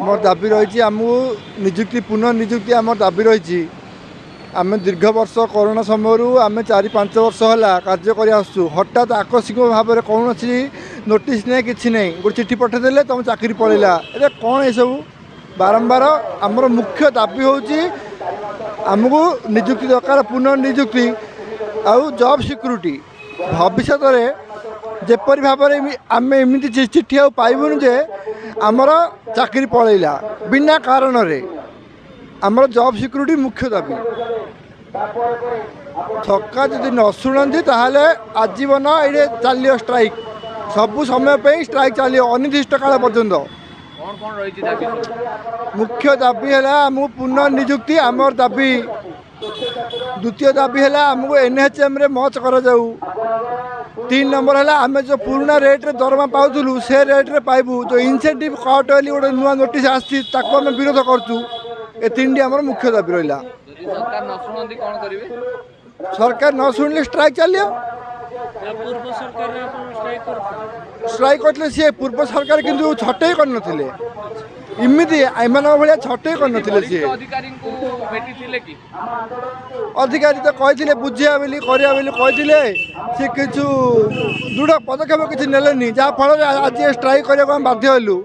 ଆମର ଦାବି ରହିଛି, ଆମକୁ ନିଯୁକ୍ତି, ପୁନଃ ନିଯୁକ୍ତି ଆମର ଦାବି ରହିଛି। ଆମେ ଦୀର୍ଘ ବର୍ଷ କରୋନା ସମୟରୁ ଆମେ 4 5 ବର୍ଷ ହେଲା କାର୍ଯ୍ୟ କରି ଆସୁଛୁ। ହଠାତ୍ ଆକସ୍ମିକ ଭାବରେ କୌଣସି ନୋଟିସ୍ ନାହିଁ, କିଛି ନାହିଁ, ଗୋଟେ ଚିଠି ପଠାଇଦେଲେ ତୁମ ଚାକିରି ପଳେଇଲା। ଏଇଟା କ'ଣ ଏସବୁ? ବାରମ୍ବାର ଆମର ମୁଖ୍ୟ ଦାବି ହେଉଛି ଆମକୁ ନିଯୁକ୍ତି ଦରକାର, ପୁନଃ ନିଯୁକ୍ତି ଆଉ ଜବ୍ ସିକ୍ୟୁରିଟି। ଭବିଷ୍ୟତରେ ଯେପରି ଭାବରେ ଆମେ ଏମିତି ଚିଠି ଆଉ ପାଇବୁନି ଯେ ଆମର ଚାକିରି ପଳେଇଲା ବିନା କାରଣରେ। ଆମର ଜବ୍ ସିକ୍ୟୁରିଟି ମୁଖ୍ୟ ଦାବି। ସରକାର ଯଦି ନ ଶୁଣନ୍ତି, ତାହେଲେ ଆଜୀବନ ଏଇଠି ଚାଲିବ ଷ୍ଟ୍ରାଇକ୍, ସବୁ ସମୟ ପାଇଁ ଷ୍ଟ୍ରାଇକ୍ ଚାଲିବ ଅନିର୍ଦ୍ଦିଷ୍ଟ କାଳ ପର୍ଯ୍ୟନ୍ତ। ମୁଖ୍ୟ ଦାବି ହେଲା ଆମକୁ ପୁନଃ ନିଯୁକ୍ତି ଆମର ଦାବି। ଦ୍ୱିତୀୟ ଦାବି ହେଲା ଆମକୁ ଏନ୍ଏଚ୍ଏମ୍ରେ ମର୍ଜ କରାଯାଉ। 3 ନମ୍ବର ହେଲା ଆମେ ଯେଉଁ ପୁରୁଣା ରେଟ୍ରେ ଦରମା ପାଉଥିଲୁ, ସେ ରେଟ୍ରେ ପାଇବୁ। ଯେଉଁ ଇନସେଣ୍ଟିଭ୍ କଟ୍ ବୋଲି ଗୋଟେ ନୂଆ ନୋଟିସ୍ ଆସିଛି, ତାକୁ ଆମେ ବିରୋଧ କରୁଛୁ। ଏ 3ଟି ଆମର ମୁଖ୍ୟ ଦାବି ରହିଲା। ସରକାର ନ ଶୁଣିଲେ ଷ୍ଟ୍ରାଇକ୍ ଚାଲିବ। ଷ୍ଟ୍ରାଇକ୍ କରିଥିଲେ ସିଏ ପୂର୍ବ ସରକାର, କିନ୍ତୁ ଛଟେଇ କରିନଥିଲେ ଏମିତି, ଏମାନଙ୍କ ଭଳିଆ ଛଟେଇ କରିନଥିଲେ ସିଏ। ଅଧିକାରୀ ତ କହିଥିଲେ ବୁଝିବା ବୋଲି, କରିବା ବୋଲି କହିଥିଲେ। ସେ କିଛି ଦୃଢ଼ ପଦକ୍ଷେପ କିଛି ନେଲେନି, ଯାହାଫଳରେ ଆଜି ଷ୍ଟ୍ରାଇକ୍ କରିବାକୁ ଆମେ ବାଧ୍ୟ ହେଲୁ।